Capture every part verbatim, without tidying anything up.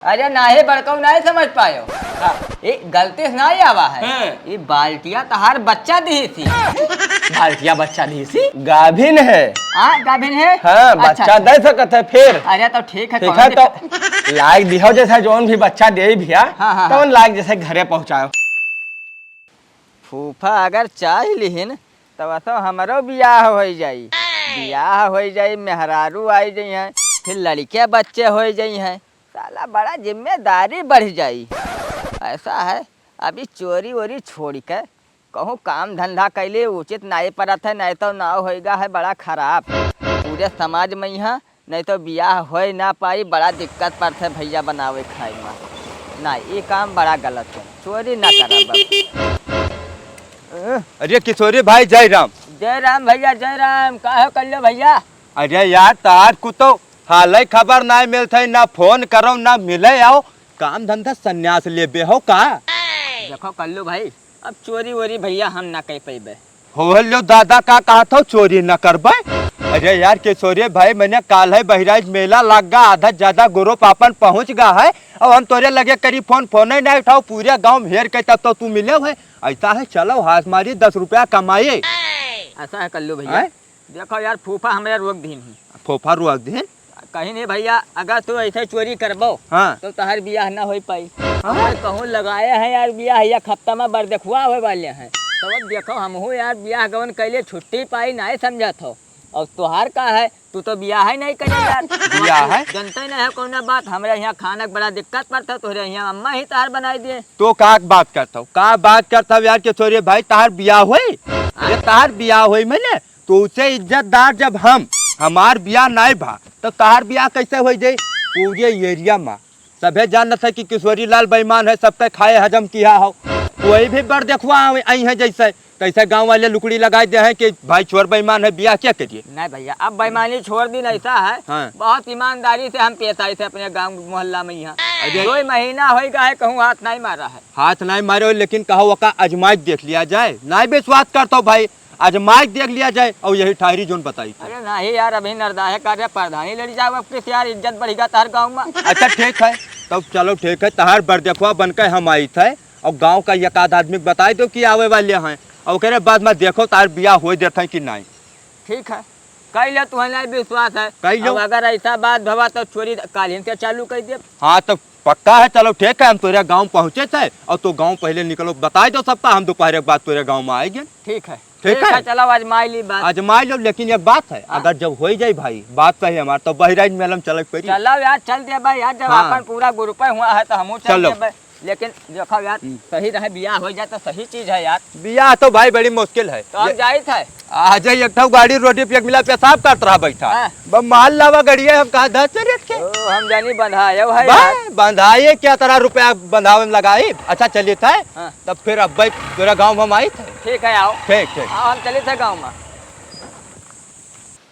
अरे नाहीं बड़कऊ, नाहीं समझ पायो। हाँ। ए, गलती से नाहीं आवा है। हाँ। ई बाल्टिया तहार बच्चा दिहिसी। बाल्टिया बच्चा दिहिसी? गाभिन है। हाँ, गाभिन है? हाँ, अच्छा, बच्चा अच्छा। दे सकत है फिर। अरे तो ठीक है, ठीक कौनो है, तो दिक्कत लायक दिहो जैसे जौन भी बच्चा दे भैया, हाँ, हाँ, हाँ। तौन लायक जैसे घरे पहुँचाओ। फूफा अगर चाह लिहिन, तब तो हमरो बियाह होइ जाई। बियाह होइ जाई, मेहरारू आई जइहैं, फिर लड़के बच्चे होइ जइहैं। साला बड़ा जिम्मेदारी बढ़ जाई। ऐसा है, अभी चोरी वोरी छोड़ के कहूँ काम धंधा कैले उचित नाहीं परत है, नाहीं तो नाव होइगा है बड़ा खराब। पूरे समाज में यहाँ नहीं तो बियाह होए ना पाई, बड़ा दिक्कत पड़त है भैया बनावे खाए में। ना, ई काम बड़ा गलत है, चोरी ना करब अब। अरे किशोरी भाई, जय राम। जय राम भैया, जय राम। का हो कल्लू भैया? अरे यार, तार को तो हालै खबर ना मिलत है, ना फोन करो, ना मिले आओ। काम धंधा संन्यास लेबे हो का? देखो कल्लू भाई, अब चोरी वोरी भैया हम ना कइ पइबे। हो लो दादा, का कहत हो, चोरी न करबे? अरे यार किशोरी भाई, मने काल्है बहिराइच मेला लग गा, आधा ज्यादा group आपन पहुँच गा है। अब हम तोरे लगे करी फोन, फोन ही नहीं उठाओ, पूरे गाँव में हेर के तब तो तू मिले हुए। ऐसा है, चलो हाथ मारी, दस रुपया कमाए। ऐसा है कल्लू भैया, हैं? देखो यार, फूफा हमरा रोक दीन ही। फूफा रोक दीन? कहिन ही भैया, अगर तू ऐसे चोरी करबो, हाँ। तो तहार बियाह ना होइ पाई। हाँ। और कहूँ लगाए हैं यार बियाह, एक हफ्ता में बरदेखुआ होए वाले हैं। तो अब देखो, हमहू यार बियाह गवन कैले छुट्टी पाई, नाहीं समझत हो। और तोहार का है, तू तो बियाह ही नहीं करे यार। बियाह है? जनते नहीं है कौन बात, हमरा यहाँ खाना के बड़ा दिक्कत पड़त है, तोहरे यहाँ अम्मा ही तहार बनाई दिए। तो का बात करत हो, का बात करत हो यार किशोरी भाई, तहार बियाह होई? अरे तहार बियाह होई मने, तोसे इज्जतदार जब हम, हमार बियाह नाहीं भा, तो तहार बियाह कैसे होइ जाई? पूरे area में सभे जानत है कि किशोरी लाल बेईमान है, सबके खाए हजम किया हो। कोई भी बरदेखुआ आवे, आई है जैसे, तैसे गाँव वाले लुकड़ी लगाए दे हैं कि भाई चोर बेईमान है, बियाह क्या करिए? नहीं भैया, अब बेईमानी छोड़ दीन, ऐसा है, हाँ। बहुत ईमानदारी से हम पेश आई थे अपने गाँव मोहल्ला में यहाँ। अरे। दो महीना होइ गा है, कहूँ हाथ नहीं मारा है। हाथ नहीं मारे हो, लेकिन कहो ओका आजमाइश देख लिया जाए, नहीं विश्वास करत हो भाई। आजमाइश देख लिया जाए और यही ठहरी जोन बताई। अरे नहीं यार, अभी नरदाहे का रे प्रधानी लड़ी जाओ, अब किस यार इज्जत बढ़ी गा तहर गाँव में। अच्छा ठीक है, तब चलो ठीक है, तहार बरदेखुआ बन के हम आई थे और गाँव का एक आध आदमी के बताई दो कि आवे वाले हैं और ओकरे बाद में देखो तहार बियाह होइ देत है कि नहीं। ठीक है, कइ ले, तुहैं नहीं विश्वास है। कइ लो। अब अगर ऐसा बात भवा तो चोरी काल्हिन से चालू कइ दे। हाँ तो पक्का है, चलो ठीक है, हम तोरे गाँव पहुँचे थे और तू गाँव पहले निकलो, बताई दो सबका, हम दोपहर के बाद तोरे गाँव में आएंगे। ठीक है। ठीक ठीक है? है, चलो आजमाई ली बात। आजमाई लो, लेकिन एक बात है, हाँ। अगर जब होइ जाई भाई, बात सही हमार, तो बहिराइच मेला में चले के पड़ी। चलो यार, चल दे भाई यार, जब हाँ। आपन पूरा group हुआ है तो हमहू चल चलो। देबे। लेकिन देखो यार, हम्म। सही रहे, बियाह होइ जाए तो सही चीज है यार। बियाह तो भाई बड़ी मुश्किल है। तो हम ये जाइत है। आ जाए, एक ठो गाड़ी रोड पे एक मिला पेशाब करत रहा बैठा। हाँ। बस माल लावा गड़िया, हम कहा दस से रेट के। ओ, हम जानी बंधाए हो है बा-, यार। बंधाए क्या तरह रुपया बंधावे में लगाई? अच्छा चलित है। हाँ। तब फिर अब भाई तोरा गाँव में हम आई थे। ठीक है, आओ। ठीक, ठीक। आओ, हम चलित है गाँव में।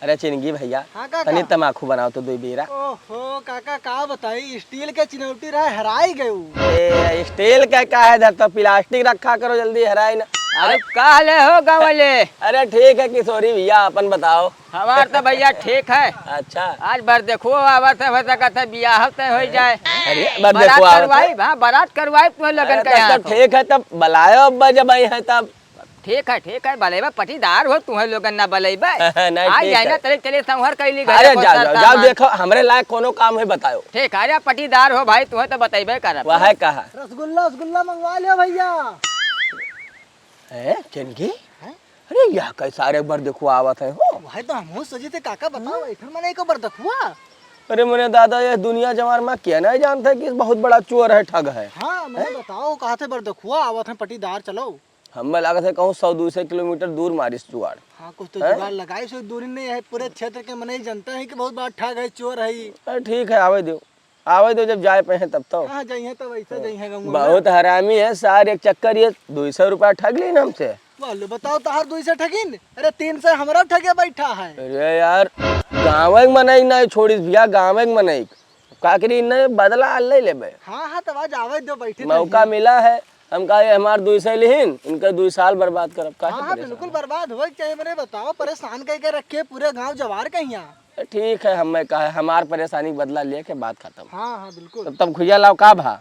अरे चिनगी भैया, हाँ काका। तनी तमाखू बनाओ तो दुई बीरा। ओहो काका, का बताई, steel के चिनौटी रहे, हेराई गयू। ए, steel के का है, इधर तो plastic रखा करो, जल्दी हेराई ना। अरे का ले हो गाँव वाले? अरे ठीक है किशोरी भैया, अपन बताओ। हमार तो भैया ठीक है। अच्छा। आज बरदेखुआ आवत है, हो सकत है बियाह तय होइ जाए। अरे बरदेखुआ आवत है। बारात करवाई, हाँ, बारात करवाई तुम लोगन अरे के तब यहाँ तो तो। ठीक है, तब बुलायो अब्बा जब आई है तब। ठीक है, ठीक है, बलैबा पटीदार हो, तुहैं लोगन ना बलैबा। नहीं, आज ठीक जाए ना है। तले चले संहर कैली अरे घरे जाओ, जाओ, जाओ, देखो, हमरे लायक कोनो काम है, बताओ। ठीक है, अरे पटीदार हो भाई, तुहैं तो बतैबे करब। वह है कहा। रसगुल्ला, रसगुल्ला मंगवा लियो भैया। हैं, चिनगी? हैं? अरे, यह कैसा रे बरदेखुआ आवत है हो? वह तो हमहू सोचे थे, काका बताओ, हम्म? ऐठन मने को बरदेखुआ? अरे मोरे दादा, ये दुनिया जवार में क्या नहीं जानता है कि बहुत बड़ा चोर है, ठग है। हाँ, मने हैं? बताओ, कहा थे बरदेखुआ आवत है पटीदार, चलो। हमें लागत है कहूँ सौ दो सौ किलोमीटर दूर मारिस जुगाड़। हाँ, कुछ तो हैं? जुगाड़ लगाई, सो दूरी नहीं है, पूरे क्षेत्र के मनई जनता है कि बहुत बड़ा ठग है, चोर है ई। अरे ठीक है, आवे दो, आवे दो, जब जाए पे हैं तब तो। कहाँ जाइए तब ऐसे हाँ। जाइए गाँव में। बहुत हरामी है सार, एक चक्कर ये दो सौ रुपया ठग लीन हमसे। वालो बताओ, तहार दो सौ ठगिन? अरे तीन सौ हमरा ठगे बैठा है। अरे यार, गाँव के मनई नहीं छोड़िस भैया, गाँव के मनई। का करी, इन्हें बदला ले लेबे। हाँ, हाँ, तब आज आवे दो, बैठे तो मौका ही। मिला है, हम कहा, "ये हमार दुई सौ लिहिन, इनका दुई साल बर्बाद करब, काहे हाँ, हाँ, परेशान बिल्कुल है?" बर्बाद होए के चाहिए, मने बताओ, परेशान कह के रखे पूरे गांव जवार कहिया। ठीक है, हमें कहा है, हमार परेशानी के बदला लेके बात खत्म। हाँ, हाँ, बिल्कुल। तब तमखुइया लाओ का भा?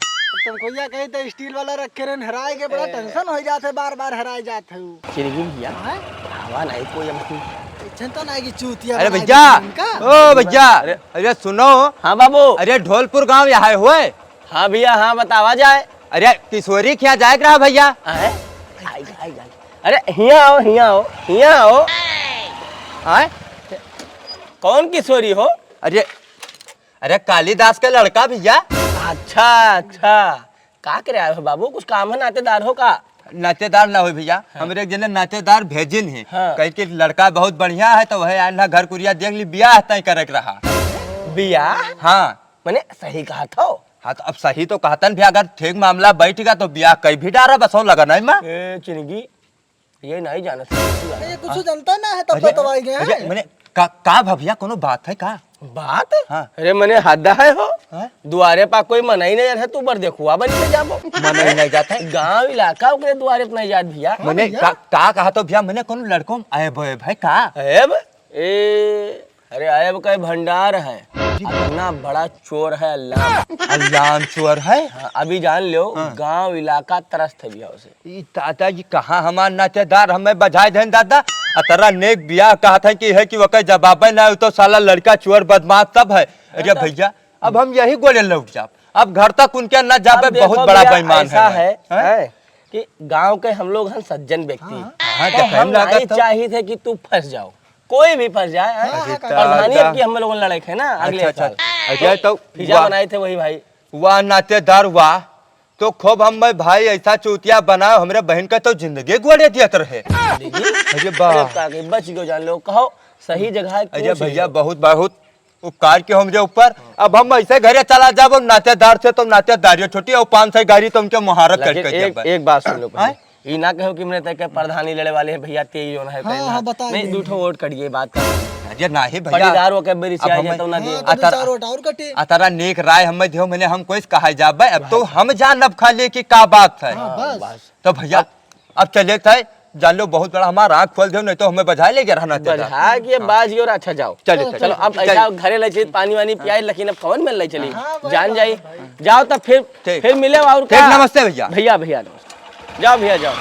तमखुइया कही तो स्टील वाला रखे रहन, हेराए के बड़ा ए। टेंशन हो जात है, बार बार हेराए जात है उ। चिरगी भैया, हाँ? हवा नहीं कोई अब। टेंशन तो ना कि चूतिया अरे बनाए भैया, देते हैं इनका। ओ भैया, अरे। अरे सुनो। हाँ बाबू। अरे ढोलपुर गांव यहाँ है हुए? हाँ भैया, हाँ बतावा जाए। अरे किशोरी क्या जाए रहा भैया? आए? आई, आई, आई। अरे हिया आओ, हिया आओ, हिया आओ। आए? कौन किशोरी हो? अरे, अरे कालिदास के लड़का भैया। अच्छा, अच्छा। का करे आए हो बाबू? कुछ काम है, नातेदार हो का? नातेदार ना हो भैया, हाँ। हमरे एक जने नातेदार भेजिन है। हाँ। कहे कि लड़का बहुत बढ़िया है, तो वह आए ना घर कुरिया देख ली, बियाह तय करे के रहा। बियाह? हाँ। मने सही कहा था। हाँ, तो अब सही तो कहतन भैया, अगर ठीक मामला बैठ गया तो बियाह कई भी डारा बसो लगा नहीं माँ। ए चिनगी, ये नहीं जानत है। ये कुछ जनता ना है, तब अरे, बतवाई गए अरे, हैं। मने का, का भैया, कोनो बात है का? बात? हाँ। अरे मने हद है हो। हाँ? दुआरे पा कोई मनई नहीं है, तू बर देखुआ बन के जाबो। मनई नहीं जात है? गांव इलाका ओकरे दुआरे पे नहीं जात भैया। हाँ मने भैया। का, का कहा तो भैया, मने कोनो लड़को में ऐब वैब है का? ऐब? ए, अरे ऐब का भंडार है। जी। इतना बड़ा चोर है अल्लाम। अल्लाम चोर है? हाँ, अभी जान लो, हाँ। गांव इलाका त्रस्त है भैया उसे। ई दादा जी, कहाँ हमार नातेदार हमें बजाए देन दादा? अतरा नेक बियाह कहत है कि है कि वकर जवाबे ना हो तो साला लड़का चोर बदमाश सब है। अरे अरे तब भैया, अब हम यही गोले लौट जाब, अब घर तक उनके ना जाबे, अब देखो बहुत बड़ा भैया, बेईमान ऐसा है। है, हैं? हैं कि गांव के हम लोग हैं सज्जन व्यक्ति, हाँ, तो देखो, हम हम लागत नहीं तो चाहिए थे कि तू फंस जाओ, कोई भी फंस जाए, हैं? हाँ, हाँ, अरे प्रधानी दादा। अब की हम लोगों ने लड़ाई है ना अगले अच्छा, अच्छा। साल, अरे तो तो फिजा वाह। बनाए थे वही भाई। वाह नातेदार वाह, तो खूब हम भाई ऐसा चूतिया बनाओ, हमरे बहन का तो जिंदगी गोड़े दियत रहे। अरे बा। अरे का के बच गयो जान लो, कहो सही जगह है, अरे पूछ भैया, लियो। बहुत, बहुत उपकार के हमरे ऊपर। अब हम ऐसे घरे चला जाबो नातेदार से, तो नातेदारियों छोटी और पाँच सौ गाड़ी तो उनके मुहारत लेकिन करके एक, देबे। एक बात सुन लो पहले। हैं? ई ना कहो कि मैंने तेके प्रधानी लड़े वाले हैं भैया, ते ही जो ना है हाँ, कहना। हाँ, बता नहीं, देंगे। दू ठो वोट कटिए बात कर। अरे नाही भैया। पटीदार होके बेरी से अब आ हमें जाता ना दियो। हाँ, तो अतरा, दो चार वोट और कटे। अतरा नेक राय हमें दियो, मैंने हम कोई कहा जाबे, अब तो भाई। हम जानब खाली कि का बात है। हाँ, बस। बस। तो भैया, अब अब चले थे, जान लो बहुत बड़ा हमारा आँख खोल दो, नहीं तो हमें बजाए ले गया रहना तेरा। बजा के हाँ। बाज और अच्छा जाओ। चले, चलो, चले। चलो, अब चले। ऐसा घरे ले चली, पानी वानी पियाए, लेकिन अब कौन मिल ले चली? हाँ, भाई, जान भाई, जाई। भाई। जाओ तब फिर, ठीक। फिर मिले और ठीक, का? नमस्ते भैया। भैया, भैया, नमस्ते। जाओ भैया, जाओ।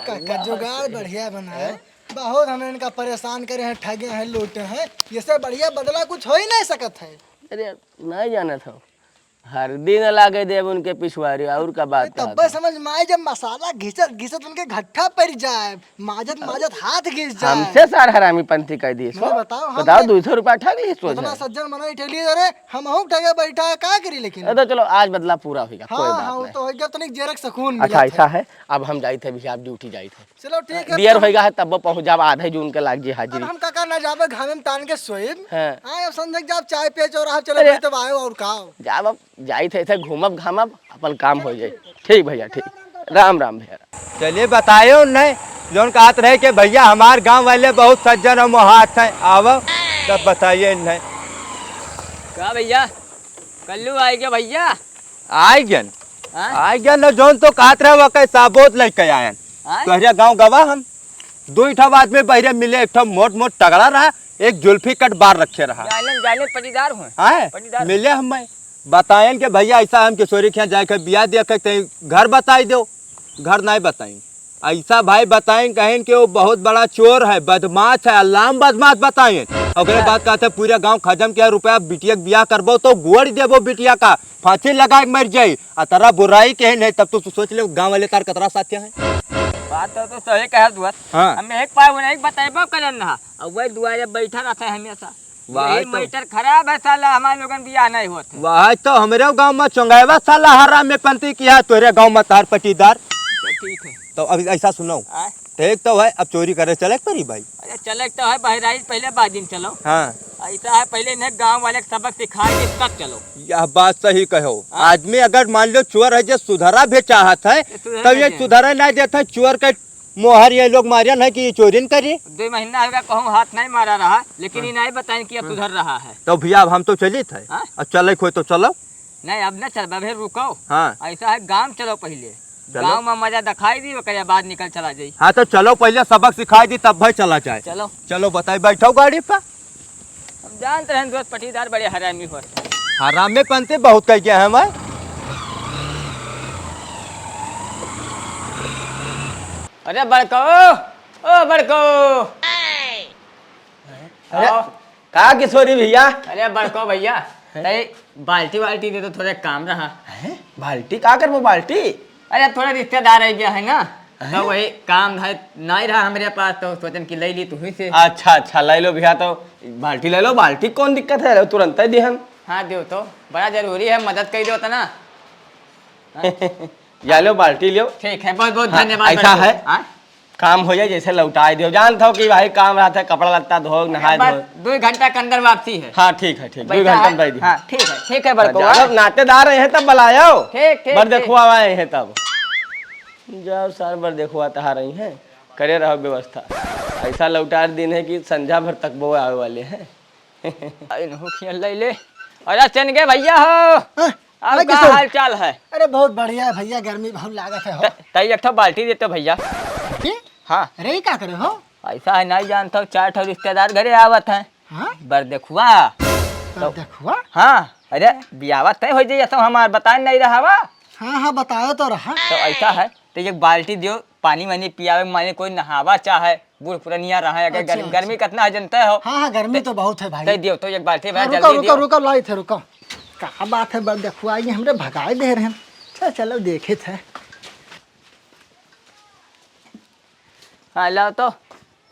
का, का जुगाड़ बढ़िया बना है। हैं? बहुत हमें इनका परेशान करे हैं, ठगे हैं, लूटे हैं। ये से बढ़िया बदला कुछ हो ही नहीं सकत है। अरे, नहीं जानत हो। हरदी न लागे देब उनके पिछुआरी, और का बात अरे, तब्बे कहत हो? समझ में आई, जब मसाला घिसत घिसत उनके घट्ठा पड़ जाए, माजत माजत हाथ घिस जाए। हमसे सार हरामी पंथी कह दिए सो। बताओ, हम बताओ, दो सौ रुपया ठग लिए सोच इतना है। सज्जन मनई ठेली, अरे, हमहू ठगे बैठा है, का करी लेकिन? अरे, तो चलो, आज बदला पूरा होइगा, हाँ, कोई बात हाँ, वो नहीं। तो होइगा, तनिक जेरक सुकून अच्छा, मिलत ऐसा है। है, अब हम जाइत है, अभी आप ड्यूटी जाइत है। चलो ठीक है, दियर तब होइगा है, तब पहुँच जाब, आधे जून के लाग जी अब हाजिरी। हम काका ना जाबे घामे में तान के सोइब। हाँ। हाँ, अब संझक जाब चाय पिए चौराहा चलो अरे। भाई, तब आयो और का हो। जाब अब, जाइत है, ऐसे घूमब घामब, अपन काम हो जाए। ठीक भैया, ठीक। राम राम भैया। चलिए बतायो नहीं, जौन कहत रहे कि भैया हमार गाँव वाले बहुत सज्जन और मोहात हैं, आवो तब बताइए नहीं। का भैया, कल्लू आइ गया भैया? आइ गया न। हाँ? आइ गया न, जौन तो कहत रहे वो कहीं साबोत लेके आयन। हाँ? तोहरे गाँव गवा हम। दो ठो आदमी बहिरे मिले, एक ठो मोट मोट तगड़ा रहा, एक जुल्फी कट बार रखे रहा। जाने, जाने पटीदार हुए। हाँ? पटीदार। मिले हमें। बतायन के भैया ऐसा हम किशोरी के यहाँ जाके बियाह दिया के तैं घर बताई दो। घर नहीं बताई। ऐसा भाई बताइन, कहिन कि वो बहुत बड़ा चोर है, बदमाश है, अल्लाम बदमाश बताइन। ओकरे हाँ। बाद कहते पूरे गांव खजम किया, रुपया बिटिया के बियाह करबो तो गोड़ देबो बिटिया का, फांसी लगा के मर जाई। आ तारा बुराई कहिन है, तब तो तू सोच ले गांव वाले तार कतरा साथी हैं। बात तो, तो सही कह दुआ। हाँ। हम एक पाए वो नहीं बताइबो करन ना, अब वही दुआरे बैठा रहता है हमेशा। वही यही तो। मैटर खराब है साला, हमारे लोगन बियाह नहीं होत है। वही तो हमरे गांव में चुंगावा साला हराम में पंती किया, तोरे गांव में तार पटीदार। तो ठीक है। तो अब ऐसा सुनो। आय? ठीक तो है, अब चोरी करे चले के परी भाई। अरे चले के तो है, बहराइच पहले बाद दिन चलो। हाँ। ऐसा है, पहले इन्हें गांव वाले के सबक सिखाए के तब चलो। यह बात सही कहो। हाँ। आदमी अगर मान लो चोर है जो सुधरा भी चाहत है, तो सुधरे तब ये नहीं। सुधरे नहीं देता है, चोर के मोहर ये लोग मारियन है कि ये चोरी न करी। दो महीना होगा कहूँ हाथ नहीं मारा रहा, लेकिन हाँ। ये नहीं बताएं कि अब सुधर रहा है। तो भैया अब हम तो चलित है। हाँ? अब चले कोई तो चलो। नहीं, अब न चल, अबे रुको। हाँ। ऐसा है, गांव चलो पहले। चलो। गाँव में मजा दिखाई दी, ओकरे बाद निकल चला जाई। हाँ, तो चलो, पहिले सबक सिखाई दी, तब भाई चला जाए। चलो। चलो, बताई, बैठो गाड़ी पे। हम जानत रहेन, दोस्त पटीदार बड़े हरामी होत। हरामी पंती बहुत कह गया है मैं। अरे बड़को, ओ बड़को। अरे, आओ। का किशोरी भैया? अरे बड़को भैया, हैं? तई बाल्टी वाल्टी दे तो, थोड़े काम रहा। हैं? बाल्टी का करबो बाल्टी? अरे थोड़े रिश्तेदार आ गया है ना, हैं? तो वही काम है, नहीं रहा हमरे पास, तो सोचन कि ले ली तुही से। अच्छा, अच्छा, ले लो भैया, तो बाल्टी ले लो, बाल्टी कौन दिक्कत है, तुरंत ही दिहन। हाँ, दो तो, बड़ा जरूरी है, मदद कर दो तो ना। या लो बाल्टी लो। ठीक है, बहुत बहुत हाँ, धन्यवाद ऐसा बड़को। है। हाँ? काम हो जाए, जैसे लौटाए दियो। जानत हो कि भाई काम रहत है, कपड़ा लत्ता धो, नहाए बस धोए। दो घंटा के अंदर वापसी है। हाँ, ठीक है, ठीक, दो पैसा घंटा है? में दे दियो। हाँ, ठीक है, ठीक है बड़को। हाँ, जब नातेदार आए हैं तब बुलायो। ठीक, ठीक, बड़ ठीक। देखुआ आए हैं तब। जाओ सार, बड़ देखुआ तहा रही हैं, करे रहो व्यवस्था। ऐसा लौटार दिन है कि संझा भर तकबो आवे वाले हैं। इनहू खियल ले ले। अरे चनगे भैया हो, हाँ, अब हाँ, का किशोर। हाल चाल है? अरे बहुत बढ़िया है भैया, गर्मी बहुत लागत है हो। त-, तई एक ठो बाल्टी देते भैया। बाल्टी? हाँ। अरे ये का करे हो? ऐसा है, नहीं जानता हूँ, चार ठो रिश्तेदार घरे आवत हैं। हाँ? बरदेखुआ। तो बरदेखुआ? हाँ, अरे बियाह तय हो जाइए, सब हमार बताए नहीं रहा वा। हाँ, हाँ, बतायो तो रहा। तो ऐसा है, तो एक बाल्टी दियो, पानी वानी पियावे, माने कोई नहावा चाहे, बूढ़ पुरनिया रहा है, अगर अच्छा, गर्मी, अच्छा। गर्मी कितना है जानते हो? हाँ, हाँ, गर्मी ते-, तो बहुत है भाई। ते दियो तो एक बाल्टी भैया, हाँ, रुको, जल्दी रुको, दियो। रुको, लाई थे, रुको। का बात है, बरदेखुआ, ये हमरे भगाए दे रहे हैं। चल, चलो, देखे थे। हाँ, लाओ तो।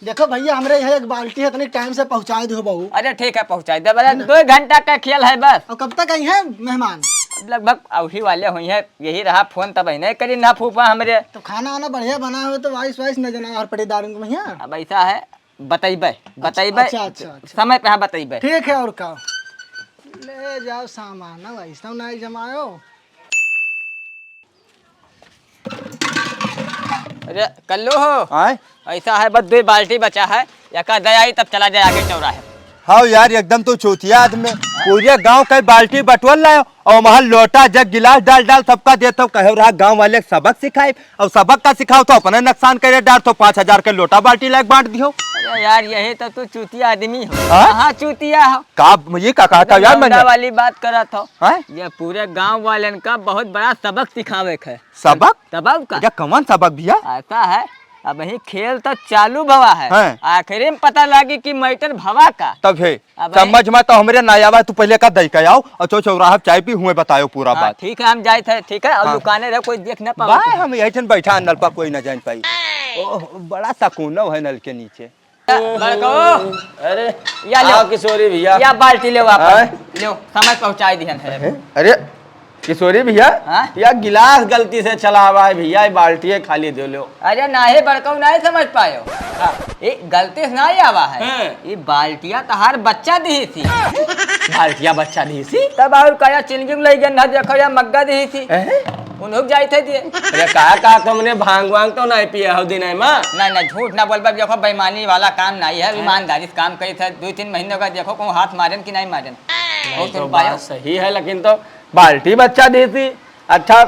देखो भैया, हमरे यहाँ एक बाल्टी है, इतनी टाइम से पहुँचाए दो बहू। अरे ठीक है, पहुँचाए दे, बस है ना? दो घंटा का खेल है बस। और कब तक आई हैं मेहमान? अब लगभग अवही वाले हुई हैं, यही रहा फोन तब ही नहीं करी ना फूफा हमरे। तो खाना वाना बढ़िया बनाए हो तो वाइस वाइस न जना और पटीदार को भैया। अब ऐसा है, बतैबे, अच्छा, बतैबे, अच्छा, अच्छा, अच्छा। समय पे हाँ बतैबे। ठीक है, और का? ले जाओ सामान, वैसा नहीं जमायो। अरे कल्लू हो। आय? ऐसा है, बस दो बाल्टी बचा है, एका दे आई तब चला जाए आगे चौराहे। हाँ यार, एकदम तो चूतिया आदमी। पूरे गांव का बाल्टी बटोर लायो और वहाँ लोटा जग गिलास डाल डाल सबका देत हो, कहे रहा गांव वाले सबक सिखाए, और सबक का सिखाओ तो अपने नुकसान करे डार तो पाँच हजार के लोटा बाल्टी लायक बांट दियो। अरे यार, यही तो तू चूतिया आदमी हो। हाँ? हाँ, चूतिया हो। का, ये का कहता यार लौंडा मैंने? वाली बात करत हो। हाँ? ये पूरे गांव वालन का बहुत बड़ा सबक सिखावे के है। सबक? सबक का? ये कौन सबक भैया? ऐसा है, अबहीं खेल तो चालू भवा है, हैं। आखिरी में पता लागी कि मैटर भवा का। तब है, अब समझ में तो हमरे ना आवा, तू पहिले का दई के आओ और चौ चौराहा पे चाय पी हुए बतायो पूरा हाँ, बात। ठीक है, हम जाइत है, ठीक है, और हाँ। दुकाने रहे, कोई देख ना पावा। बाय, हम यही ठन बैठा नलपा कोई ना जान पाई। ओह, बड़ा सकून है नल के नीचे। बड़को। अरे, या लो। आओ किशोरी भैया। या बाल्टी ले वापस। हाँ? लो, समय पहुँचाई दिहन है। हैं? अरे, किशोरी भैया, हाँ? या गिलास गलती से चलावा है भैया, ये बाल्टी है खाली दे लो। अरे नाही बड़को, नाही समझ पायो। हाँ। ये गलती से नाही आवा है। हाँ। ये बाल्टिया तहार बच्चा दिही थी। बाल्टिया बच्चा दिही थी? तब और कया चिंगी ले गन ना देखो या मग्गा दिही थी। हैं? उन्हों जाई थे दिए। अरे का, का तुमने भांग वांग तो नहीं पिया हो दिन है माँ? नहीं, नहीं, झूठ ना बोलबा, देखो बेईमानी वाला काम नहीं है, हाँ। ईमानदारी से काम करी थे। दो तीन महीनों का देखो कहूँ हाथ मारेन कि नहीं मारेन। नहीं, बहुत तो रुपया। बात सही है, लेकिन तो बाल्टी बच्चा दी थी। अच्छा,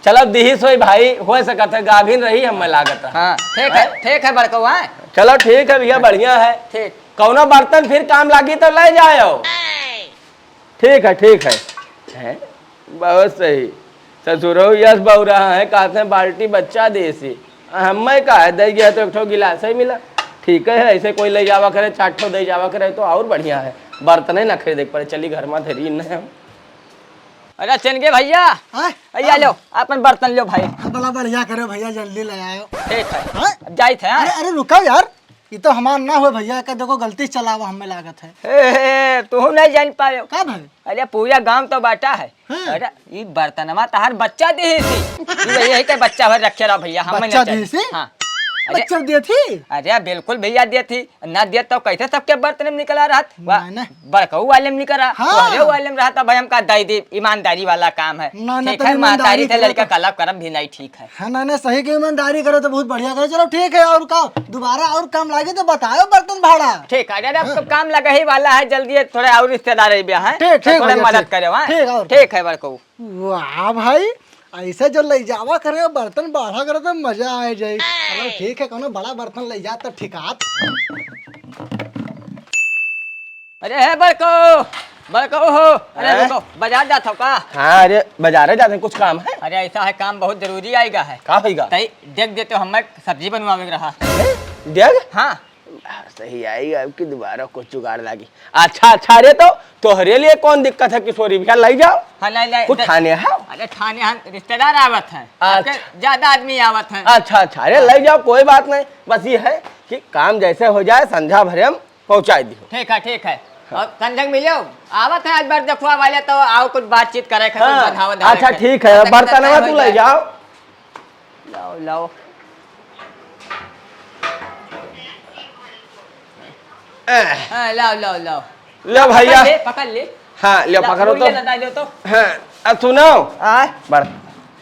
चलो दिही सोई भाई, हो सकत है गाभिन रही हमें लागत है। हाँ, ठीक है, हैं? ठीक है बड़कवा। चलो ठीक है भैया, बढ़िया है। ठीक। कौनो बर्तन फिर काम लागी तो ले जायो। ठीक है, ठीक है। हैं? बहुत सही। ससुरो यस बउरा है, कहते हैं बाल्टी बच्चा देसी। हमें का है, दे गया तो एक ठो गिलास ही मिला। ठीक है, ऐसे कोई ले जावा करे, चार ठो दे जावा करे तो और बढ़िया है। बर्तन ही ना खरीदे के पड़े, चली घर में धरी न हम। अरे चनगे भैया, हाँ? भैया लो, अपन बर्तन लो भाई। हाँ, बड़ा बढ़िया करे भैया, जल्दी ले आयो। ठीक है। हाँ? अब जाइत है, हाँ? अरे, अरे रुको यार, ये तो हमार ना हो भैया, का देखो गलती से चलावा हमें लागत है। हे, हे, तू नहीं जान पायो। का भाई? अरे पूरा गांव तो बाटा है। हाँ। अरे ई बर्तनवा तहार बच्चा दिही थी। ई यही के बच्चा भर रखे रहा भैया, हम बच्चा नहीं दिही थी? हाँ। अरे, बच्चा दिए थी? अरे बिल्कुल भैया दिए थी। ना दिए तो कैसे सबके बर्तन में निकला रहत? वाह, नहीं, नहीं। बड़कऊ वाले में निकला, हाँ। तोहरे वाले में रहता भाई, हमका दे दी, ईमानदारी वाला काम है। ना, ना, ठीक तो है, ईमानदारी महतारी से करे लड़का तो। कलब करम भी नहीं ठीक है। हाँ, ना, ना, सही के ईमानदारी करे तो बहुत बढ़िया करे। चलो ठीक है, और का दोबारा और काम लागे तो बताओ बर्तन भाड़ा। ठीक है, अरे अब तो हाँ। काम लगा ही वाला है, जल्दी है, थोड़े और रिश्तेदार है ब्याह है, ठीक, तो ठीक थोड़े भैया, मदद ठीक। करे, हाँ? ठीक, और ठीक है बड़कऊ। वाह भाई, ऐसे जो लइ जावा करे बर्तन बाढ़ा करे तो मजा आइ जाए। चलो ठीक है, कोनो बड़ा बर्तन लइ जा तो ठिकात। अरे हे बड़को, बड़को हो, अरे हैं? रुको, बाजार जात हो का? हाँ, अरे बाजारे जात है, कुछ काम है? अरे ऐसा है, काम बहुत जरूरी आइगा है। का होइगा? तई देख देते हो, हमें सब्जी बनवावे के रहा। हैं? देख? हाँ। सही आइगा, अब की दोबारा कुछ जुगाड़ लागी। अच्छा, अच्छा, अरे तो तोहरे लिए कौन दिक्कत है किशोरी भैया, लइ जाओ। हाँ, नहीं, नहीं, कुछ दे- ठाने है? अरे ठाने हम रिश्तेदार आवत हैं। अच्छा। आपके ज्यादा आदमी आवत हैं। अच्छा, अच्छा, अरे हाँ। लइ जाओ, कोई बात नहीं। बस ये है कि काम जैसे हो जाए, संझा भरे हम पहुँचाइ दिहो। ठीक है, ठीक है। हाँ। और संझा के मिलो, आवत है आज बरदखुआ वाले, तो आओ कुछ बातचीत करे, कुछ हाँ, बधावा धारे अच्छा, के। ठीक है, तब तक बर्तनवा तय तू हो लइ जाए। जाओ। लाओ, लाओ। एह। हाँ, लाओ, लाओ, लाओ। ले भैया। पकड़ ले, पकड़ ले। हाँ, ले ला, पकड़ो तो। ले, ला, ला, ले तो। हाँ, अब सुनो। आय। बर-,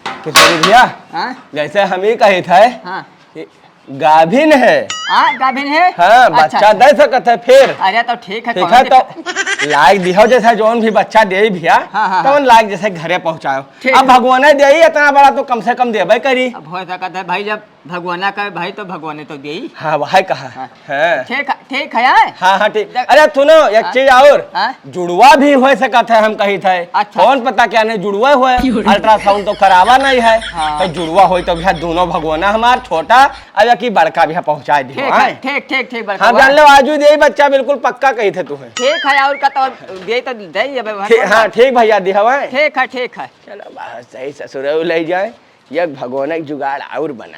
किशोरी भैया, हाँ? जैसे हम ही कही थे हाँ। कि गाभिन है। हाँ, गाभिन है? हाँ, अच्छा। बच्चा दे सकत है फिर। अरे, तो ठीक है, ठीक कौनो है, तो दिक्कत लायक दिहो, जैसे जौन भी बच्चा देई भैया, हाँ, हाँ, तौन हाँ। लायक जैसे घरे पहुँचाओ। ठीक अब है। भगवाने देई इतना बड़ा, तो कम से कम देबे करी। अब हो सकत है भाई, जब भगवाना का भाई, तो भगवाने तो देई। हाँ, वही कहा। हाँ। हाँ। ठीक है, ठीक है, आय? हाँ, हाँ, ठीक। देख- अरे, सुनो, एक हाँ? चीज और। हाँ? जुड़वा भी हो सकत है, हम कही थे। अच्छा। कौन पता क्या नहीं जुड़वा हुआ है। क्यों रे? Ultrasound तो करावा नहीं है। हाँ। तो जुड़वा होई तो भैया दोनों भगवाना हमार छोटा, अब या कि बड़का भैया पहुँचाइ दिहो, ठीक है, आय? ठीक, ठीक, ठीक, बड़का हाँ, भैया। जान लो, आजू देई बच्चा, बिल्कुल पक्का कही थे तू है। ठीक है, और का तो देई तो देई, अब ठीक, हाँ, ठीक भैया, दिहवा। ठीक है, ठीक है। चलो, बहुत सही, ससुरऊ लइ जाए, एक भगवाना के जुगाड़ और बना।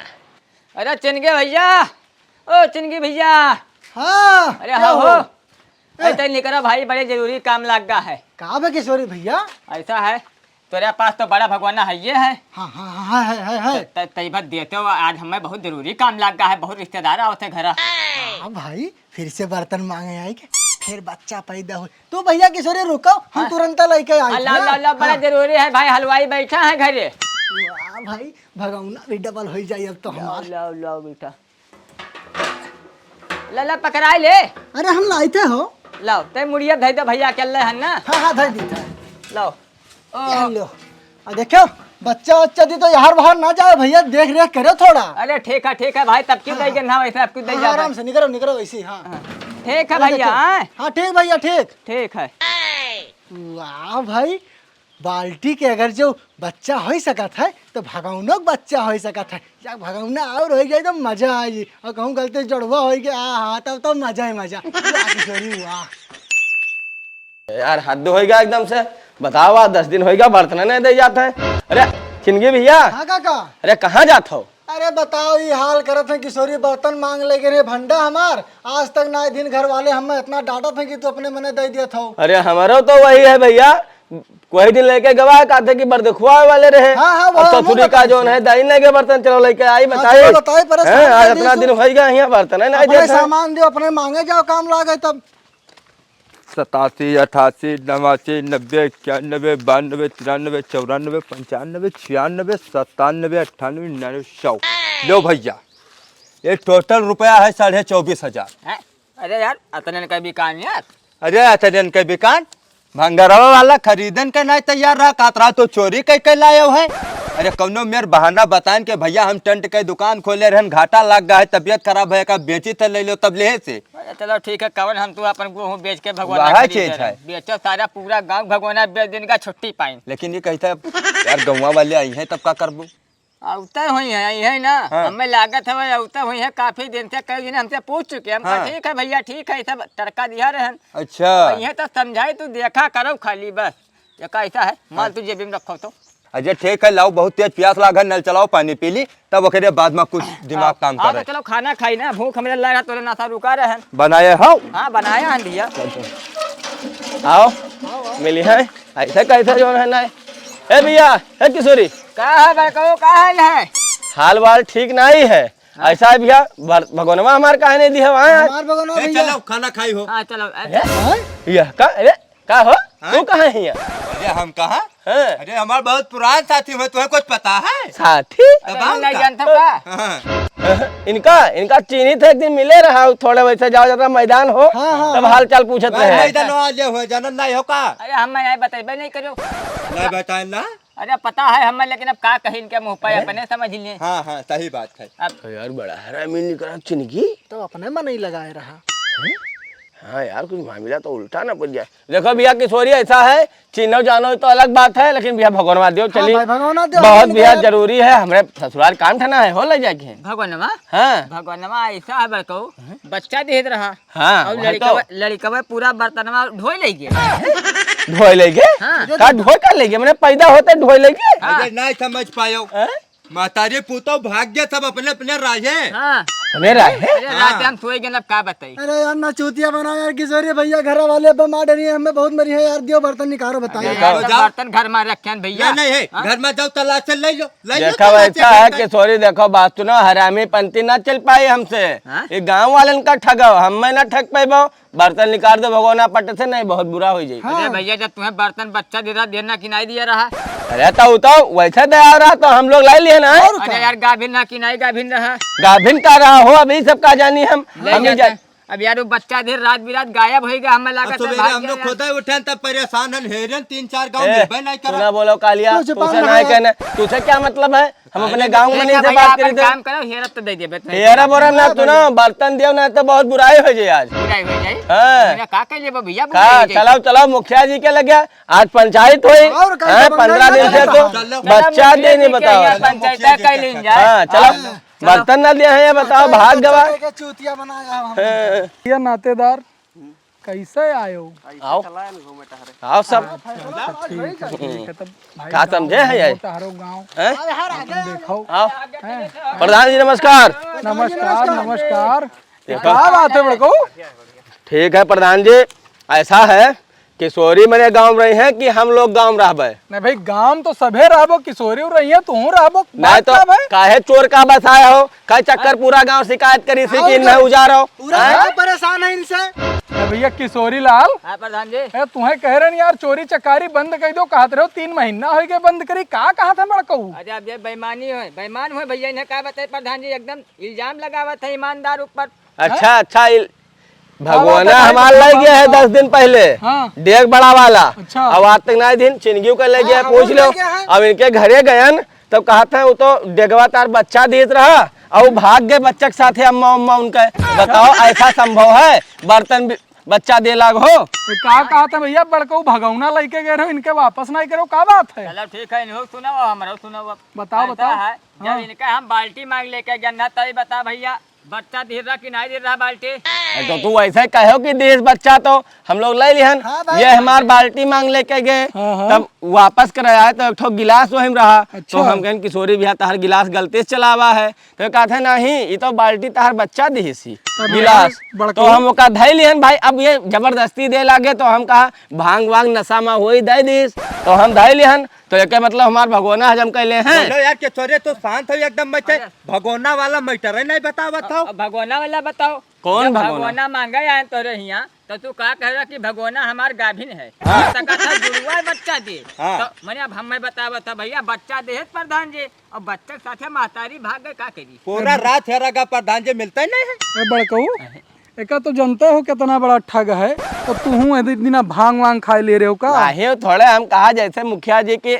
अरे चिनगी भैया, ओ चिनगी भैया। हाँ, अरे क्या हाँ हो? हो? अरे ए। तै निकरा भाई, बड़े जरूरी काम लाग गा है। का बे किशोरी भैया? ऐसा है, तोरे पास तो बड़ा भगवाना है ये है। हाँ, हाँ, हाँ, है, है, है। त-, त-, तै बात देते हो, आज हमें बहुत जरूरी काम लाग गा है, बहुत रिश्तेदार आवत है घरा। हाँ भाई, फिर से बर्तन माँगे आए के, फिर बच्चा पैदा हो। तू भैया किशोरी रुको, हम हाँ। तुरंत लइके आई अल्लाह, ना। अल्लाह, अल्लाह, बड़ा हाँ। जरूरी है भाई, हलवाई बैठा है घरे। वाह भाई, भगौना भी double होइ जाई अब तो लाओ, हमार। लाओ, लाओ बेटा। ला, ला, पकड़ाई ले। अरे हम लाइते हो। लाओ, ते मुड़िया धइ दे भैया, अकेले हन ना। हाँ, हाँ, धइ दी था। लाओ। ओ। ये लो। आ देखो, बच्चा उच्चा दी तो यार बाहर ना जाओ भैया, देख रेख करो थोड़ा। अरे ठीक है, ठीक है भाई, तब क्यों हाँ, दई हाँ। गन्ना वैसे, अब क्यों दई हाँ, जाता आराम है? से निकरो, निकरो वैसे ही, हाँ। हाँ, ठीक है हाँ, भैया, देखो। हाँ? हाँ, ठीक भैया, ठीक। ठीक है। वाह भाई, बाल्टी के अगर जो बच्चा होइ सकत है, तो भगौनो के बच्चा होइ सकत है। या भगौना और होइ जाए तो मजा आई। और कहूँ गलती से जुड़वा होइ गया, हाँ, हाँ, तब तो मजा ही मजा। वाह किशोरी, वाह। यार, हद होइगा एकदम से। बताओ, आज दस दिन होइगा, बर्तन नहीं दे जाता है। अरे, चिनगी भैया। हाँ, काका। अरे, कहाँ जात हो? अरे, बताओ, ई हाल करत हैं, किशोरी बर्तन माँग ले गए रे भंडा हमार। आज तक ना दिन घर वाले हमें इतना डाँटत हैं कि तू अपने मने दे दिया था। अरे, हमारो तो वही है भैया, वही दिन लेके गवा, कहते कि बरदखुआ वाले रहे। हाँ, हाँ, अब वह ससुरी हमें का बताई जोन थी। है, दाई ने के बर्तन चलो लेके आई, हाँ, बताई। चलो बताई, परेशान हैं, आज कर दी इतना तू। दिन होइगा, यहाँ बर्तन है, नहीं अपने देते हैं। सामान दियो, अपने माँगे जाओ, काम लागे तब। सतासी, अठासी, नवासी, नब्बे, इक्यानबे, बानबे, तिरानबे, चौरानबे, पंचानबे, छियानबे, सत्तानबे, अट्ठानबे, निन्यानबे, सौ। लो भैया, ये total रुपया है साढ़े चौबीस हजार। हैं? अरे यार, अतने का बिकान यार। अरे अतने का बिकान? भंगरवा वाला खरीदन के नहीं तैयार रहा, कातरा तो चोरी कइ के लायो है। अरे कौनो मेर बहाना बताएन के भैया हम टेंट के दुकान खोले रहन, घाटा लाग गा है, तबियत खराब है, का बेची त ले लो तब ले से। अरे चलो ठीक है, कवन हम तू अपन गेहूं बेच के भगवान वह खरीदे चीज रहे। है। बेचो सारा पूरा गांव भगवान बेच दिन का छुट्टी पाइन। लेकिन ये कहता है यार गौवा वाले आई हैं तब का करबू? अउते हुई है, आई है ना? हाँ। हमें लागत है अउते हुई है, काफी दिन से कई दिन हमसे पूछ चुके हैं। हम कहा, हाँ। ठीक है भैया, ठीक है, सब टरका दिया रहन। अच्छा। अब ये तो समझाई, तू देखा करो खाली बस। ये कैसा है? माल हाँ। तू जेबी में रखो तो। अच्छा ठीक है, लाओ बहुत तेज प्यास लाग है, नल चलाओ पानी पी ली, तब ओकरे बाद में कुछ दिमाग आओ, काम आओ करे। तो चलो खाना खाई ना, भूख हमरे लगा तोरे नासा रुका रहन। बनाए हो? हाँ बनाया है भैया। चल, चल। आओ, मिली है। ऐसे कैसे जोन है ना? ए भैया, ए किशोरी। का है बड़को, का हाल है? हाल वाल ठीक नहीं है। हाँ। ऐसा है भैया, बर-, भगवानवा हमार काहे नहीं दिया वहाँ? हमार भगवानवा ए, भैया। चलो, खाना खाई हो। हाँ, चलो, ए, अरे? हाँ? यह का? अरे, का हो? हाँ? तू कहाँ है यहाँ? अरे, हम कहाँ? हाँ। अरे, हमार बहुत पुरान साथी हुए, तुम्हें कुछ पता है? साथी? तब अरे, हम नहीं का? जानता का? हाँ। इनका, इनका चीन्ही थे, एक दिन मिले रहा, थोड़े वैसे जाओ, जरा मैदान हो, हाँ, हाँ, तब हाँ। हाल चाल पूछत रहे। मैदान हो, आज ये हुए, जानत नहीं हो का? अरे, हम मैं बताइबे नहीं करो। नहीं बताए ना? अरे पता है हमें, लेकिन अब का कही इनके मुँह पे, अरे? अपने समझ लिए। हाँ, हाँ, सही बात है। अब अरे यार, बड़ा हरामी निकला चिनकी। तो अपने मन ही लगाए रहा। हाँ यार, कुछ मामला तो उल्टा ना पड़ जाए। देखो भैया, किशोरी ऐसा है, चिन्हो जानो तो अलग बात है, लेकिन भैया भगवानवा देव हाँ चली। भाई, भगवानवा देव बहुत हमन भैया के जरूरी है, हमरे ससुराल काम ठना है, हो ले जाके। भगवानवा? हाँ। भगवानवा ऐसा है बड़कऊ, बच्चा देत रहा। हाँ, और वही लड़कवा, तो। लड़कवा पूरा बर्तनवा ढोए ले गए। ढोए ले गए? हाँ। का ढोए का ले गए? मैंने पैदा होते ढोए ले गए? हाँ। अरे नहीं समझ पायो। हैं? महतारी पूतो भाग गए सब अपने अपने राहे। हाँ। अपने राहे? अरे रात हाँ। हम सोए गए, अब का बताई? अरे यार ना चूतिया बनाओ यार, किशोरी भैया घर वाले अब मार डरी है, हमें बहुत मरी है यार, दियो बर्तन निकालो बताओ। अरे निकालो। यार, सब जाओ। बर्तन घर में रखे हैं भैया। नहीं, नहीं, है। हाँ? घर में जाओ, तलाश से ले लो, ले लो देखो, तलाश से ऐसा है बर्तन। किशोरी, देखो बात सुनो, हरामी पंती ना चल पाई हमसे। हाँ? ये गाँव वालन का ठगाओ, हम मैं ना ठग पाइबो। बर्तन निकाल दो भगवाना पट से, नहीं बहुत बुरा हो जाई। हाँ। अरे भैया, जब तुम्हें बर्तन बच्चा दे रहा, देना कि नहीं दिया रहा? अरे तो, तो वैसे दे आ रहा तो हम लोग लाई लिए ना। और अरे का? यार, गाभिन रहा कि नहीं गाभिन रहा? गाभिन का रहा हो, अभी सब का जानी हम, ले हम ही जाते जा- हैं। अब यार, वो बच्चा देर रात बिरात गायब होइगा, हमें अब लागत है सवेरे भाग हम गया लोग यार। खुद ही उठे तब परेशान हन, हेरन तीन चार गाँव ए, मिलबे नहीं तू करा। ना बोलो कालिया, तू उसे चुपा ना रहा। कहना, तुसे क्या मतलब है? हम अपने अरे गाँव में देखा नहीं से भैया, बात अपन करी थे। काम करो, हेरत तो दे देबे तो। हेरा बोरा ना, तू ना बर्तन दियो ना तो बहुत बुराई हो जाए आज। बुराई हो जाए? हाँ। बिना का कह लेबो भैया, का? बुराई हो जाए। चलाओ, चलाओ, मुखिया जी के लगे आज पंचायत होई। और का हैं, जब पंद्रह अंगना दिन से जाता तो है। चलो, बच्चा मुखिया दे जी नहीं के बताओ। यहाँ पंचायत कर लें जाए। हाँ, चलो। हाँ, चलो। बर्तन ना दिया है, ये बताओ, भाग गवा। बच्चा के चूतिया बनाया हम। हाँ। ये नातेदार कैसे आयो? आओ। चलाए न घूमे टहरे। आओ सब। अच्छा, अच्छा, ठीक है, ठीक है, तब भाई का गाँव समझे है ये? टहरो गाँव। हैं? देखो। आओ। हैं? प्रधान जी नमस्कार। नमस्कार, नमस्कार। देखो। का बात है बड़को? ठीक है प्रधान जी, ऐसा है किशोरी मने गाँव रही है कि हम लोग गाँव रहबे? नहीं भाई, गाँव तो सभे रहबो, किशोरी रही है, तू रहबो, नहीं बात तो का भाई? काहे चोर का बसाया हो? का चक्कर पूरा गाँव शिकायत करी सी और कि क्या? इन्हें उजारो? पूरा हैं? गाँव परेशान है इनसे। ए भैया किशोरी लाल, हाँ प्रधान जी। ए, तुम्हें कह रहे न यार, चोरी चकारी बंद कर दो, कहत रहो तीन महीना हो गए बंद करी, का कहत है बड़कऊ? अरे अब ये बेईमानी है, बेईमान हो भैया, इन्हें का बताए प्रधान जी, एकदम इल्जाम लगावत है ईमानदार ऊपर। अच्छा, हाँ? अच्छा, इल-, का बात भगवाना है, हमार का ले बात गया है है? दस दिन पहले, हाँ। डेग बड़ा वाला। अच्छा। अब आज तक नहीं दिन चिनगियों का ले गया है, हाँ, पूछ वो लो। ले गया है। अब इनके घरे गयन, तब कहत है, वो तो डेगवा तार बच्चा देत रहा, और वो भाग गए बच्चा के साथे अम्मा, अम्मा उनका। बताओ, ऐसा संभव है? बर्तन भी, बच्चा दे लाग हो? ये का कहत है भैया, बड़कऊ भगौना लेके गए रहो, इनके वापस नहीं करो, का बात है? चलो ठीक है, इन्हों सुनाओ, हमरो सुनाओ अब। बताओ, ऐसा बताओ। है, जब हाँ। इनका हम बाल्टी मांग लेके गए ना, तब बता भैया, बच्चा दे रहा कि नहीं दे रहा बाल्टी? ए, तो तू वैसे कहो कि देश बच्चा तो हम लोग ले लिहन। हाँ भाई, ये हाँ। हमार बाल्टी मांग लेके गए, हाँ, हाँ। तब वापस कर आए तो एक ठो गिलास वही में रहा। अच्छा। तो हम कहन किशोरी भैया तहर गिलास गलती से चलावा है, तो कहते नहीं, ये तो बाल्टी तहर बच्चा दिहिसी, तब गिलास। बड़को तो हम ओका धई लिहन भाई, अब ये जबरदस्ती दे लागे तो हम कहा भांग वांग नशा में होई दे दिस, तो हम धई लिहन। तो एके मतलब हमार भगोना हजम कैले हैं। बोलो यार, किशोरी तो शांत हो एकदम, बच्चे अरे। भगोना वाला मैटर है, नहीं बतावत हो। अब भगोना वाला बताओ। कौन जब भगोना? भगोना मांगे आए तोरे हियाँ, तो तू का कह रहा कि भगोना हमार गाभिन है? हाँ। तो कहा था जुड़वा बच्चा दे। हाँ। तो मैंने अब हम मैं बतावत था भैया, बच्चा दे है प्रधान जी, और बच्चा के साथे महतारी भाग गए, का करी? पूरा रात हेरा गा प्रधान जी मिलते ही नहीं है। ए बड़कऊ, अहे। एका तो जानते हो कितना बड़ा ठग है, तो तू हूँ यदि इतना भांग वांग खाए ले रहे हो का? नहीं, थोड़े हम कहा जैसे मुखिया जी की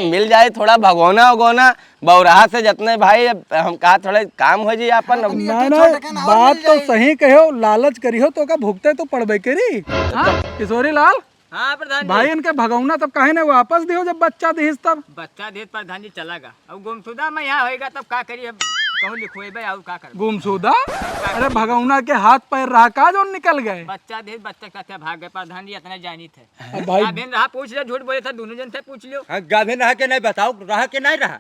मिल जाए थोड़ा भगोना उगोना, बौराहा से जितने भाई, अब हम कहा थोड़े काम हो जाए अपन। अब नहीं, नहीं, छोटे का ना और बात मिल तो जाए। सही कहो, लालच करियो तो का भुगते तो पड़बे करी। हाँ, किशोरी लाल, हाँ, प्रधान जी। भाई, इनके भगौना तब काहे ने वापस दियो, जब बच्चा दिहिस तब? बच्चा दिहिस, प्रधान जी, चला गा। अब गुमशुदा में यहाँ होएगा, तब का करी? अब कहूँ लिखवेबे, और का करबे? गुमशुदा? का अरे, करी? भगौना के हाथ पैर रहा का, जो निकल गए? बच्चा दिहिस, बच्चा के साथे भाग गए, प्रधान जी, इतना जानी थे। अब भाई गाभिन रहा, पूछ ले, झूठ बोले थे, दोनों जन से पूछ लियो। हाँ, गाभिन रहा के नहीं बताओ, रहा के नहीं रहा?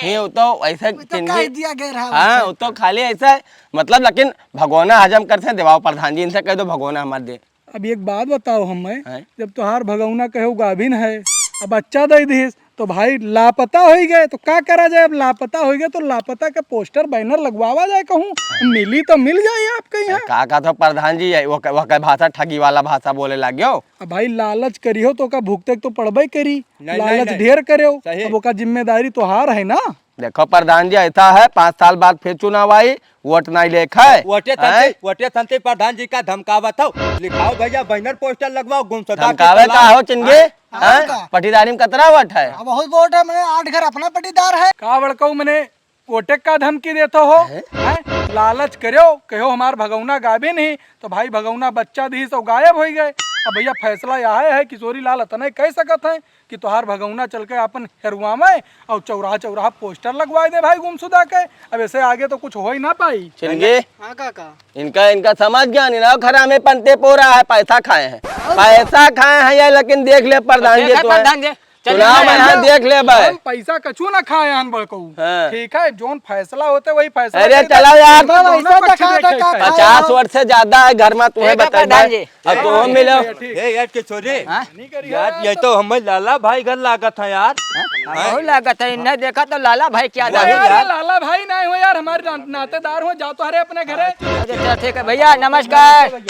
ये वो तो ऐसा वो तो चिंगी कह दिया गया रहा, हाँ, वैसे। वो तो खाली ऐसा है, मतलब, लेकिन भगौना हजम करते देवाओ प्रधान जी, इनसे कह दो भगौना हमार दे। अब एक बात बताओ हमें, हैं? जब तोहार भगौना कहे गाभिन है, अब बच्चा दे दिस, तो भाई लापता हो गए, तो का करा जाए? अब लापता हो गए, तो लापता का पोस्टर बैनर लगवावा जाए कहूँ, मिली तो मिल जाए आपके यहाँ। का, का तो प्रधान जी है, वो क-, वो क-, भाषा ठगी वाला भाषा बोले लाग्यो। अब भाई लालच करियो तो का भुगते तो पड़बे करी, नहीं, लालच नहीं, नहीं। ढेर करियो, सही। अब ओका जिम्मेदारी तोहार है ना। देखो प्रधान जी, ऐसा है, पाँच साल बाद फिर चुनाव आई, वोट नहीं लेख है। वोटे हैं? थनते, वोटे थनते प्रधान जी का धमकावत हो। लिखाओ भैया, बैनर पोस्टर लगवाओ, गुमशुदा के धमकावे तलाश। का हो चिनगी? हाँ, हैं? का? पटीदारी में कतरा वोट है? अब बहुत वोट है, मने आठ घर अपना पटीदार है। का बड़कऊ मने वोटे का धमकी देत हो? हैं? हैं? लालच करो, कहो हमार भगौना गाबे नहीं, तो भाई भगौना बच्चा दी सो गायब हो गए। अब भैया फैसला यह है, किशोरी लाल इतना ही कह सकत है कि तोहार भगौना चल के अपन हेरुआ में और चौराहा चौराहा पोस्टर लगवा दे भाई गुमशुदा के। अब ऐसे आगे तो कुछ हो ही ना पाई। चिनगी, हाँ काका। इनका, इनका समझ गया नहीं ना, खरा में पंते पो रहा है, पैसा खाए हैं, पैसा खाए हैं ये, लेकिन देख ले प्रधान जी, देखे तू है। प्रधान जी, चल चुनाव रहा है। यहाँ देख ले भाई। हम पैसा कछु ना खाए हन बड़कऊ। हाँ। ठीक है, जोन फैसला होते वही फैसला अरे करते। चलो यार। दोनों पक्ष देखे। पचास वर्ष से ज्यादा है घर में, तुम्हें ठीक है बताइए प्रधान भाई। जी। अब तुम मिलो। ठीक। ए यार किशोरी, हाँ? यार ये तो हमें लाला भाई घर लागत है यार। हाँ, बहुत लागत है, इन्हें देखा तो लाला भाई क्या अरे लागत यार, है। लाला भाई ना हो यार, हमारे ना-, नातेदार हो, जाओ तो हरे अपने घरे। अच्छा, अच्छा, ठीक है भैया, नमस्कार।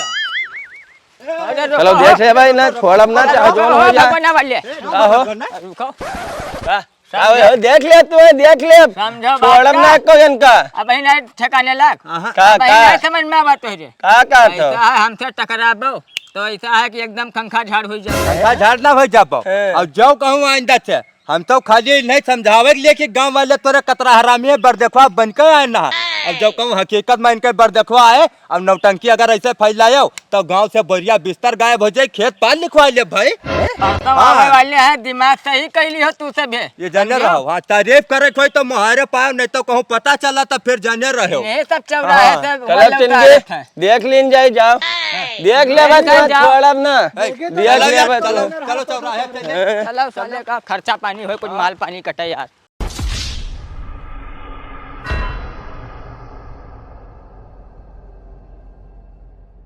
अरे रुको। चलो देख ले भाई, ना छोड़ब ना, चाहे जोन हो जाए। ना वाले। का हो? रुको। का? का हो? देख ले तू, देख ले। समझो बात छोड़ब का। ना को इनका। अब ही नहीं ठिकाने लाग। हाँ। का, अब ही का? नहीं समझ में आवत तोहरे। का, का तो? ऐसा है, हमसे टकराबो, तो ऐसा है कि एकदम खंखा झाड़ हो जाए। खंखा झाड़ ना हो जाबो। हैं। और जो कहूँ आइंदा से, हम तो खाली नहीं समझावे के लिए कि गाँव वाले तोरे कतरा हरामी है, बरदेखवा बन के आए ना। अब जो कहूँ हकीकत में इनके बरदेखवा आए, अब नौटंकी अगर ऐसे फैलायो, तो गाँव से बोरिया बिस्तर गायब हो जाए, खेत पार लिखवा ले भाई। परसों हाँ। आवे वाले हैं, दिमाग सही कैली हो तू सब है। ये जाने समझो? रहो, हाँ, तारीफ करे कोई तो मुहारे पाओ, नहीं तो कहूँ पता चला तो फिर जाने रहो। ये सब चौराहे हाँ। से चलो वाला चिनगी, उतारत है। देख लीन जाए, जाओ। देख ले बस, जाओ। छोड़ब ना। ए, देख चलो ले यार, बस। चलो, चलो चौराहे चले। चलो साले का खर्चा पानी होए, कुछ माल पानी कटे यार।